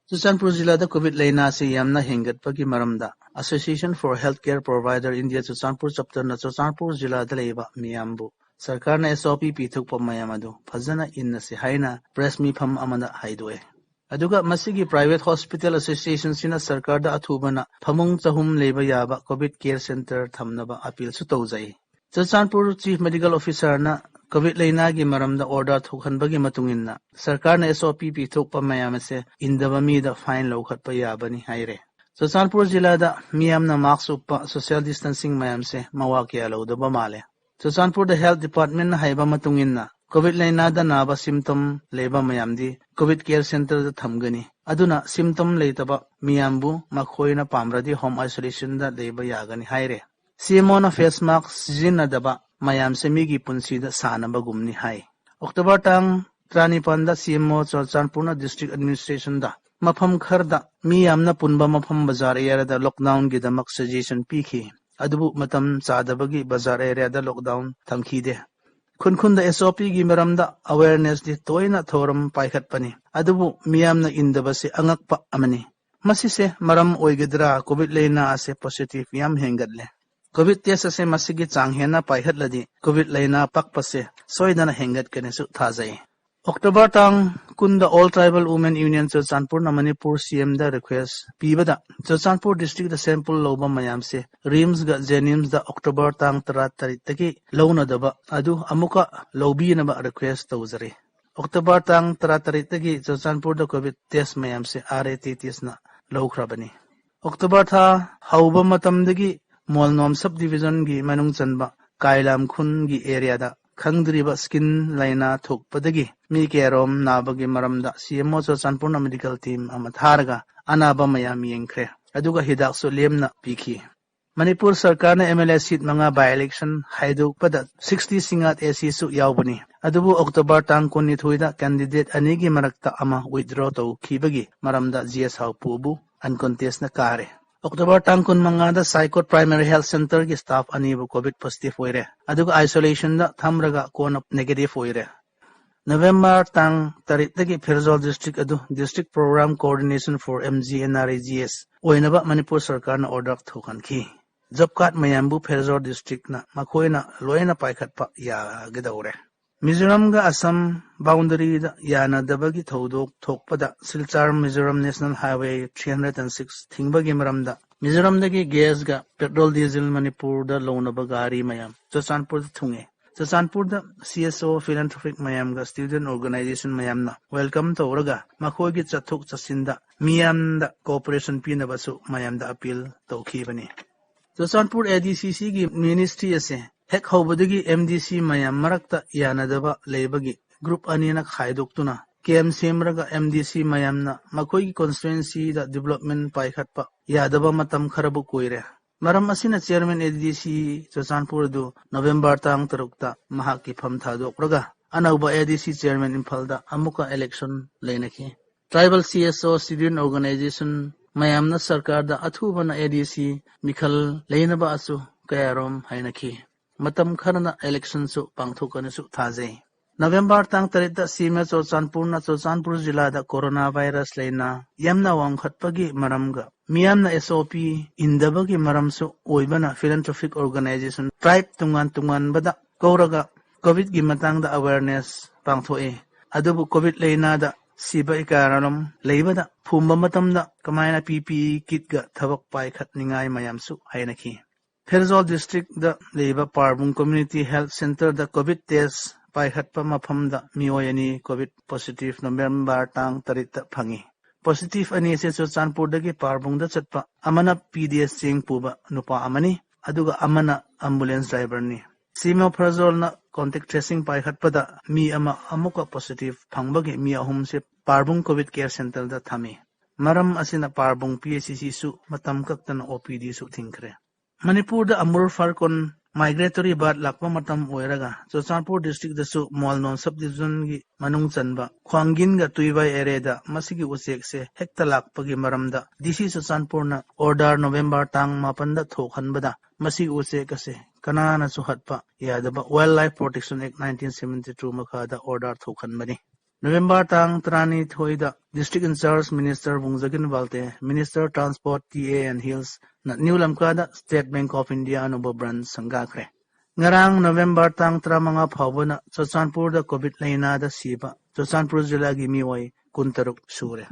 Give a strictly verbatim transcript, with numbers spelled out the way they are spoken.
ꯆꯨꯔꯆꯥꯟꯄꯨꯔ ꯖꯤꯂꯥꯗ ꯀꯣꯚꯤꯗ ꯂꯥꯏꯅꯥꯁꯤ ꯌꯥꯝꯅ ꯍꯦꯟꯒꯠꯄꯒꯤ ꯃꯔꯝꯗ Association for Healthcare Provider India Churachandpur ꯆꯞꯇꯔꯅ Churachandpur ꯖꯤꯂꯥꯗ ꯂꯩꯕ ꯃꯤꯌꯥꯝꯕꯨ ꯁꯔꯀꯥꯔꯅ S O P ꯄꯤꯊꯣꯛꯄ ꯃꯌꯥꯝ ꯑꯗꯨ ꯐꯖꯅ ꯏꯟꯅꯁꯤ ꯍꯥꯏꯅ ꯄ꯭ꯔꯦꯁ ꯃꯤꯐꯝ ꯑꯃꯗ ꯍꯥꯏꯗꯣꯛꯑꯦ꯫ ꯑꯗꯨꯒ ꯃꯁꯤꯒꯤ Private Hospital Associationꯁꯤꯅ ꯁꯔꯀꯥꯔꯗ ꯑꯊꯨꯕꯅ ꯐꯃꯨꯡ ꯆꯍꯨꯝ ꯂꯩꯕ ꯌꯥꯕ ꯀꯣꯚꯤꯗ ꯀꯦꯌꯔ ꯁꯦꯟꯇꯔ ꯊꯝꯅꯕ ꯑꯄꯤꯜꯁꯨ ꯇꯧꯖꯩ꯫ ꯆꯨꯔꯆꯥꯟꯄꯨꯔ Chief Medical Officerꯅ ꯀꯣꯚꯤꯗ ꯂꯥꯏꯅꯥꯒꯤ ꯃꯔꯝꯗ ꯑꯣꯔꯗꯔ ꯊꯣꯛꯍꯟꯕꯒꯤ ꯃꯇꯨꯡ ꯏꯟꯅ ꯁꯔꯀꯥꯔꯅ S O P ꯄꯤꯊꯣꯛꯄ ꯃꯌꯥꯝ ꯑꯁꯦ ꯏꯟꯗꯕ ꯃꯤꯗ ꯐꯥꯏꯟ ꯂꯧꯈꯠꯄ ꯌꯥꯕꯅꯤ ꯍꯥꯏꯔꯦ꯫ ꯆꯨꯔꯆꯥꯟꯄꯨꯔ ꯖꯤꯂꯥꯗ ꯃꯤꯌꯥꯝꯅ ꯃꯥꯁꯛ ꯎꯞꯄ, ꯁꯣꯁꯤꯌꯦꯜ ꯗꯤꯁꯇꯦꯟꯁꯤꯡ ꯃꯌꯥꯝꯁꯦ ꯃꯋꯥ ꯀꯌꯥ ꯂꯧꯗꯕ ꯃꯥꯜꯂꯦ꯫ ꯆꯨꯔꯆꯥꯟꯄꯨꯔꯗ Health Departmentꯅ ꯍꯥꯏꯕ ꯃꯇꯨꯡ ꯏꯟꯅ ꯀꯣꯚꯤꯗ ꯂꯥꯏꯅꯥꯗ ꯅꯥꯕ ꯁꯤꯝꯇꯝ ꯂꯩꯕ ꯃꯌꯥꯝꯗꯤ ꯀꯣꯚꯤꯗ ꯀꯦꯌꯔ ꯁꯦꯟꯇꯔꯗ ꯊꯝꯒꯅꯤ꯫ ꯑꯗꯨꯅ ꯁꯤꯝꯇꯝ ꯂꯩꯇꯕ ꯃꯤꯌꯥꯝꯕꯨ ꯃꯈꯣꯏꯅ ꯄꯥꯝꯂꯗꯤ ꯍꯣꯝ ꯑꯥꯏꯁꯣꯂꯦꯁꯟꯗ ꯂꯩꯕ ꯌꯥꯒꯅꯤ ꯍꯥꯏꯔꯦ꯫ CMOꯅ ꯐꯦꯁ ꯃꯥꯁꯛ ꯁꯤꯖꯤꯟꯅꯗꯕ ꯃꯌꯥꯝꯁꯦ ꯃꯤꯒꯤ ꯄꯨꯟꯁꯤꯗ ꯁꯥꯟꯅꯕꯒꯨꯝꯅꯤ ꯍꯥꯏ꯫ ꯑꯣꯛꯇꯣꯕꯔ ꯇꯥꯡ ꯇꯔꯥꯅꯤꯄꯥꯟꯗ CMO ꯆꯨꯔꯆꯥꯟꯄꯨꯔꯅ ꯗꯤꯁꯇ꯭ꯔꯤꯛ ꯑꯦꯗꯃꯤꯅꯤꯁꯇ꯭ꯔꯦꯁꯟꯗ ꯃꯐꯝ ꯈꯔꯗ ꯃꯤ ꯌꯥꯝꯅ ꯄꯨꯟꯕ ꯃꯐꯝ ꯕꯖꯥꯔ ꯑꯦꯔꯤꯌꯥꯗ ꯂꯣꯛꯗꯥꯎꯟꯒꯤꯗꯃꯛ ꯁꯖꯦꯁꯟ ꯄꯤꯈꯤ꯫ ꯑꯗꯨꯕꯨ ꯃꯇꯝ ꯆꯥꯗꯕꯒꯤ ꯕꯖꯥꯔ ꯑꯦꯔꯤꯌꯥꯗ ꯂꯣꯛꯗꯥꯎꯟ ꯊꯝꯈꯤꯗꯦ꯫ ꯈꯨꯟ ꯈꯨꯟꯗ S O Pꯒꯤ ꯃꯔꯝꯗ ꯑꯋꯦꯔꯅꯦꯁꯇꯤ ꯇꯣꯏꯅ ꯊꯧꯔꯝ ꯄꯥꯏꯈꯠꯄꯅꯤ꯫ ꯑꯗꯨꯕꯨ ꯃꯤꯌꯥꯝꯅ ꯏꯟꯗꯕꯁꯤ ꯑꯉꯛꯄ ꯑꯃꯅꯤ꯫ ꯃꯁꯤꯁꯦ ꯃꯔꯝ ꯑꯣꯏꯒꯗ꯭ꯔꯥ ꯀꯣꯚꯤꯗ ꯂꯥꯏꯅꯥ ꯑꯁꯦ ꯄꯣꯖꯤꯇꯤꯚ ꯌꯥꯝ ꯍꯦꯟꯒꯠꯂꯦ꯫ ꯀꯣꯚꯤꯗ ꯇꯦꯁ ꯑꯁꯦ ꯃꯁꯤꯒꯤ ꯆꯥꯡ ꯍꯦꯟꯅ ꯄꯥꯏꯈꯠꯂꯗꯤ ꯀꯣꯚꯤꯗ ꯂꯥꯏꯅꯥ ꯄꯛꯄꯁꯦ ꯁꯣꯏꯗꯅ ꯍꯦꯟꯒꯠꯀꯅꯤꯁꯨ ꯊꯥꯖꯩ꯫ ꯑꯣꯛꯇꯣꯕꯔ ꯇꯥꯡ ꯀꯨꯟꯗ All Tribal Women Union ꯆꯨꯔꯆꯥꯟꯄꯨꯔꯅ ꯃꯅꯤꯄꯨꯔ CMꯗ ꯔꯤꯀ꯭ꯋꯦꯁ ꯄꯤꯕꯗ ꯆꯨꯔꯆꯥꯟꯄꯨꯔ ꯗꯤꯁꯇ꯭ꯔꯤꯛꯇ ꯁꯦꯝꯄꯜ ꯂꯧꯕ ꯃꯌꯥꯝꯁꯦ RIMSꯒ JNIMSꯗ ꯑꯣꯛꯇꯣꯕꯔ ꯇꯥꯡ ꯇꯔꯥ ꯇꯔꯦꯠꯇꯒꯤ ꯂꯧꯅꯗꯕ ꯑꯗꯨ ꯑꯃꯨꯛꯀ ꯂꯧꯕꯤꯅꯕ ꯔꯤꯀ꯭ꯋꯦꯁ ꯇꯧꯖꯔꯤ꯫ ꯑꯣꯛꯇꯣꯕꯔ ꯇꯥꯡ ꯇꯔꯥ ꯇꯔꯦꯠꯇꯒꯤ ꯆꯨꯔꯆꯥꯟꯄꯨꯔꯗ ꯀꯣꯚꯤꯗ ꯇꯦꯁ ꯃꯌꯥꯝꯁꯦ RAT testꯅ ꯂꯧꯈ꯭ꯔꯕꯅꯤ꯫ ꯑꯣꯛꯇꯣꯕꯔ ꯊꯥ ꯍꯧꯕ ꯃꯇꯝꯗꯒꯤ ꯃꯣꯜꯅꯣꯝ ꯁꯕ ꯗꯤꯕꯤꯖꯟꯒꯤ ꯃꯅꯨꯡ ꯆꯟꯕ ꯀꯥꯏꯂꯥꯝ ꯈꯨꯟꯒꯤ ꯑꯦꯔꯤꯌꯥꯗ ꯈꯪꯗ꯭ꯔꯤꯕ ꯁ꯭ꯀꯤꯟ ꯂꯥꯏꯅꯥ ꯊꯣꯛꯄꯗꯒꯤ ꯃꯤ ꯀꯌꯥꯔꯣꯝ ꯅꯥꯕꯒꯤ ꯃꯔꯝꯗ CMO ꯆꯨꯔꯆꯥꯟꯄꯨꯔꯅ ꯃꯦꯗꯤꯀꯦꯜ ꯇꯤꯝ ꯑꯃ ꯊꯥꯔꯒ ꯑꯅꯥꯕ ꯃꯌꯥꯝ ꯌꯦꯡꯈ꯭ꯔꯦ꯫ ꯑꯗꯨꯒ ꯍꯤꯗꯥꯛꯁꯨ ꯂꯦꯝꯅ ꯄꯤꯈꯤ꯫ ꯃꯅꯤꯄꯨꯔ ꯁꯔꯀꯥꯔꯅ MLA ꯁꯤꯠ ꯃꯉꯥ by election ꯍꯥꯏꯗꯣꯛꯄꯗ ꯁꯤꯛꯁꯇꯤ ꯁꯤꯡꯉꯥꯠ ACꯁꯨ ꯌꯥꯎꯕꯅꯤ꯫ ꯑꯗꯨꯕꯨ ꯑꯣꯛꯇꯣꯕꯔ ꯇꯥꯡ ꯀꯨꯟꯅꯤꯊꯣꯏꯗ ꯀꯦꯟꯗꯤꯗꯦꯠ ꯑꯅꯤꯒꯤ ꯃꯔꯛꯇ ꯑꯃ ꯋꯤꯗ꯭ꯔꯣ ꯇꯧꯈꯤꯕꯒꯤ ꯃꯔꯝꯗ G S ꯍꯥꯎꯄꯨꯕꯨ ꯑꯟꯀꯣꯟꯇꯦꯁꯅ ꯀꯥꯔꯦ꯫ ꯑꯣꯛꯇꯣꯕꯔ ꯇꯥꯡ ꯀꯨꯟꯃꯉꯥꯗ ꯁꯥꯏꯀꯣꯠ ꯄ꯭ꯔꯥꯏꯃꯥꯔꯤ ꯍꯦꯜꯊ ꯁꯦꯟꯇꯔꯒꯤ ꯁ꯭ꯇꯥꯐ ꯑꯅꯤꯕꯨ ꯀꯣꯚꯤꯗ ꯄꯣꯖꯤꯇꯤꯚ ꯑꯣꯏꯔꯦ꯫ ꯑꯗꯨꯒ ꯑꯥꯏꯁꯣꯂꯦꯁꯟꯗ ꯊꯝꯔꯒ ꯀꯣꯟꯅ ꯅꯦꯒꯦꯇꯤꯚ ꯑꯣꯏꯔꯦ꯫ ꯅꯕꯦꯝꯕꯔ ꯇꯥꯡ ꯇꯔꯦꯠꯇꯒꯤ ꯐꯦꯔꯖꯥꯜ ꯗꯤꯁꯇ꯭ꯔꯤꯛ ꯑꯗꯨ District Program Coordination for M G N R E G S ꯑꯣꯏꯅꯕ ꯃꯅꯤꯄꯨꯔ ꯁꯔꯀꯥꯔꯅ ꯑꯣꯔꯗꯔ ꯊꯣꯛꯍꯟꯈꯤ꯫ ꯖꯣꯕ ꯀꯥꯔꯗ ꯃꯌꯥꯝꯕꯨ ꯐꯦꯔꯖꯥꯜ ꯗꯤꯁꯇ꯭ꯔꯤꯛꯅ ꯃꯈꯣꯏꯅ ꯂꯣꯏꯅ ꯄꯥꯏꯈꯠꯄ ꯌꯥꯒꯗꯧꯔꯦ꯫ ꯃꯤꯖꯣꯔꯥꯝꯒ ꯑꯁꯥꯝ ꯕꯥꯎꯟꯗꯔꯤꯗ ꯌꯥꯅꯗꯕꯒꯤ ꯊꯧꯗꯣꯛ ꯊꯣꯛꯄꯗ Silchar Mizoram National Highway three hundred and six ꯊꯤꯡꯕꯒꯤ ꯃꯔꯝꯗ ꯃꯤꯖꯣꯔꯥꯝꯗꯒꯤ ꯒ꯭ꯌꯥꯁꯒ ꯄꯦꯇ꯭ꯔꯣꯜ ꯗꯤꯖꯜ ꯃꯅꯤꯄꯨꯔꯗ ꯂꯧꯅꯕ ꯒꯥꯔꯤ ꯃꯌꯥꯝ ꯆꯨꯔꯆꯥꯟꯄꯨꯔꯗ ꯊꯨꯡꯉꯦ꯫ ꯆꯨꯔꯆꯥꯟꯄꯨꯔꯗ C S O philanthropic ꯃꯌꯥꯝꯒ student organization ꯃꯌꯥꯝꯅ welcome ꯇꯧꯔꯒ ꯃꯈꯣꯏꯒꯤ ꯆꯠꯊꯣꯛ ꯆꯠꯁꯤꯟꯗ ꯃꯤꯌꯥꯝꯗ cooperation ꯄꯤꯅꯕꯁꯨ ꯃꯌꯥꯝꯗ appeal ꯇꯧꯈꯤꯕꯅꯤ꯫ Churachandpur A D C Cꯒꯤ ministry ꯑꯁꯦ ꯍꯦꯛ ꯍꯧꯕꯗꯒꯤ M D C ꯃꯌꯥꯝ ꯃꯔꯛꯇ ꯌꯥꯅꯗꯕ ꯂꯩꯕꯒꯤ group ꯑꯅꯤꯅ ꯈꯥꯏꯗꯣꯛꯇꯨꯅ camp ꯁꯦꯝꯂꯒ M D C ꯃꯌꯥꯝꯅ ꯃꯈꯣꯏꯒꯤ constituencyꯗ development ꯄꯥꯏꯈꯠꯄ ꯌꯥꯗꯕ ꯃꯇꯝ ꯈꯔꯕꯨ ꯀꯨꯏꯔꯦ꯫ ꯃꯔꯝ ꯑꯁꯤꯅ chairman A D C Churachandpur ꯑꯗꯨ ꯅꯕꯦꯝꯕꯔ ꯇꯥꯡ ꯇꯔꯨꯛꯇ ꯃꯍꯥꯛꯀꯤ ꯐꯝ ꯊꯥꯗꯣꯛꯂꯒ ꯑꯅꯧꯕ A D C chairman ꯏꯝꯐꯥꯜꯗ ꯑꯃꯨꯛꯀ election ꯂꯩꯅꯈꯤ꯫ Tribal C S O student organization ꯃꯌꯥꯝꯅ ꯁꯔꯀꯥꯔꯗ ꯑꯊꯨꯕꯅ A D C ꯃꯤꯈꯜ ꯂꯩꯅꯕ ꯑꯁꯨ ꯀꯌꯥꯔꯣꯝ ꯍꯥꯏꯅꯈꯤ꯫ ꯃꯇꯝ ꯈꯔꯅ electionꯁꯨ ꯄꯥꯡꯊꯣꯛꯀꯅꯤꯁꯨ ꯊꯥꯖꯩ꯫ ꯅꯕꯦꯝꯕꯔ ꯇꯥꯡ ꯇꯔꯦꯠꯇ ꯁꯤꯃꯦ ꯆꯨꯔꯆꯥꯟꯄꯨꯔꯅ ꯆꯨꯔꯆꯥꯟꯄꯨꯔ ꯖꯤꯂꯥꯗ corona virus ꯂꯩꯅꯥ ꯌꯥꯝꯅ ꯋꯥꯡꯈꯠꯄꯒꯤ ꯃꯔꯝꯒ ꯃꯤꯌꯥꯝꯅ S O P ꯏꯟꯗꯕꯒꯤ ꯃꯔꯝꯁꯨ ꯑꯣꯏꯕꯅ philanthropic organization tribe ꯇꯣꯉꯥꯟ ꯇꯣꯉꯥꯟꯕꯗ ꯀꯧꯔꯒ COVIDꯀꯤ ꯃꯇꯥꯡꯗ awareness ꯄꯥꯡꯊꯣꯛꯏ꯫ ꯑꯗꯨꯕꯨ COVID ꯂꯩꯅꯥꯗ ꯁꯤꯕ ꯀꯌꯥꯔꯣꯝ ꯂꯩꯕꯗ ꯐꯨꯝꯕ ꯃꯇꯝꯗ ꯀꯃꯥꯏꯅ P P E kitꯒ ꯊꯕꯛ ꯄꯥꯏꯈꯠꯅꯤꯡꯉꯥꯏ ꯃꯌꯥꯝꯁꯨ ꯍꯥꯏꯅꯈꯤ꯫ ꯐꯦꯔꯖꯥꯜ districtꯗ ꯂꯩꯕ ꯄꯥꯔꯕꯨꯡ Community Health Centreꯗ COVID test ꯄꯥꯏꯈꯠꯄ ꯃꯐꯝꯗ ꯃꯤꯑꯣꯏ ꯑꯅꯤ COVID positive ꯅꯕꯦꯝꯕꯔ ꯇꯥꯡ ꯇꯔꯦꯠꯇ ꯐꯪꯉꯤ꯫ Positive ꯑꯅꯤ ꯑꯁꯤ ꯆꯨꯔꯆꯥꯟꯄꯨꯔꯗꯒꯤ ꯄꯥꯔꯕꯨꯡꯗ ꯆꯠꯄ ꯑꯃꯅ P D S ꯆꯦꯡ ꯄꯨꯕ ꯅꯨꯄꯥ ꯑꯃꯅꯤ, ꯑꯗꯨꯒ ꯑꯃꯅ ambulance driverꯅꯤ꯫ ꯁꯤꯃꯦ ꯐꯦꯔꯖꯥꯜꯅ contact tracing ꯄꯥꯏꯈꯠꯄꯗ ꯃꯤ ꯑꯃ ꯑꯃꯨꯛꯀ positive ꯐꯪꯕꯒꯤ ꯃꯤ ꯑꯍꯨꯝꯁꯦ ꯄꯥꯔꯕꯨꯡ COVID care centreꯗ ꯊꯝꯃꯤ꯫ ꯃꯔꯝ ꯑꯁꯤꯅ ꯄꯥꯔꯕꯨꯡ P H C ꯁꯨ ꯃꯇꯝ ꯀꯛꯇꯅ O P Dꯁꯨ ꯊꯤꯡꯈ꯭ꯔꯦ꯫ ꯃꯅꯤꯄꯨꯔꯗ Amur falcon migratory bird ꯂꯥꯛꯄ ꯃꯇꯝ ꯑꯣꯏꯔꯒ ꯆꯨꯔꯆꯥꯟꯄꯨꯔ districtꯇꯁꯨ ꯃꯣꯜꯅꯣꯟ sub divisionꯒꯤ ꯃꯅꯨꯡ ꯆꯟꯕ ꯈ꯭ꯋꯥꯡꯒꯤꯟꯒ ꯇꯨꯏꯕꯥꯏ areaꯗ ꯃꯁꯤꯒꯤ ꯎꯆꯦꯛꯁꯦ ꯍꯦꯛꯇ ꯂꯥꯛꯄꯒꯤ ꯃꯔꯝꯗ D C ꯆꯨꯔꯆꯥꯟꯄꯨꯔꯅ order ꯅꯕꯦꯝꯕꯔ ꯇꯥꯡ ꯃꯥꯄꯟꯗ ꯊꯣꯛꯍꯟꯕꯗ ꯃꯁꯤꯒꯤ ꯎꯆꯦꯛ ꯑꯁꯦ ꯀꯅꯥꯅꯁꯨ ꯍꯠꯄ ꯌꯥꯗꯕ Wildlife Protection Act nineteen seventy two ꯃꯈꯥꯗ order ꯊꯣꯛꯍꯟꯕꯅꯤ꯫ ꯅꯕꯦꯝꯕꯔ ꯇꯥꯡ ꯇꯔꯥꯅꯤꯊꯣꯏꯗ District in Charge Minister ꯕꯨꯡꯖꯥꯒꯤꯟ ꯕꯥꯜꯇꯦ, Minister Transport, TA and Hills ꯅ ꯅ꯭ꯌꯨ ꯂꯝꯀꯥꯗ State Bank of India ꯑꯅꯧꯕ branch ꯁꯪꯒꯥꯈ꯭ꯔꯦ꯫ ꯉꯔꯥꯡ ꯅꯕꯦꯝꯕꯔ ꯇꯥꯡ ꯇꯔꯥꯃꯉꯥ ꯐꯥꯎꯕꯅ ꯆꯨꯔꯆꯥꯟꯄꯨꯔꯗ COVID ꯂꯥꯏꯅꯥꯗ ꯁꯤꯕ ꯆꯨꯔꯆꯥꯟꯄꯨꯔ ꯖꯤꯂꯥꯒꯤ ꯃꯤꯑꯣꯏ ꯀꯨꯟꯇꯔꯨꯛ ꯁꯨꯔꯦ꯫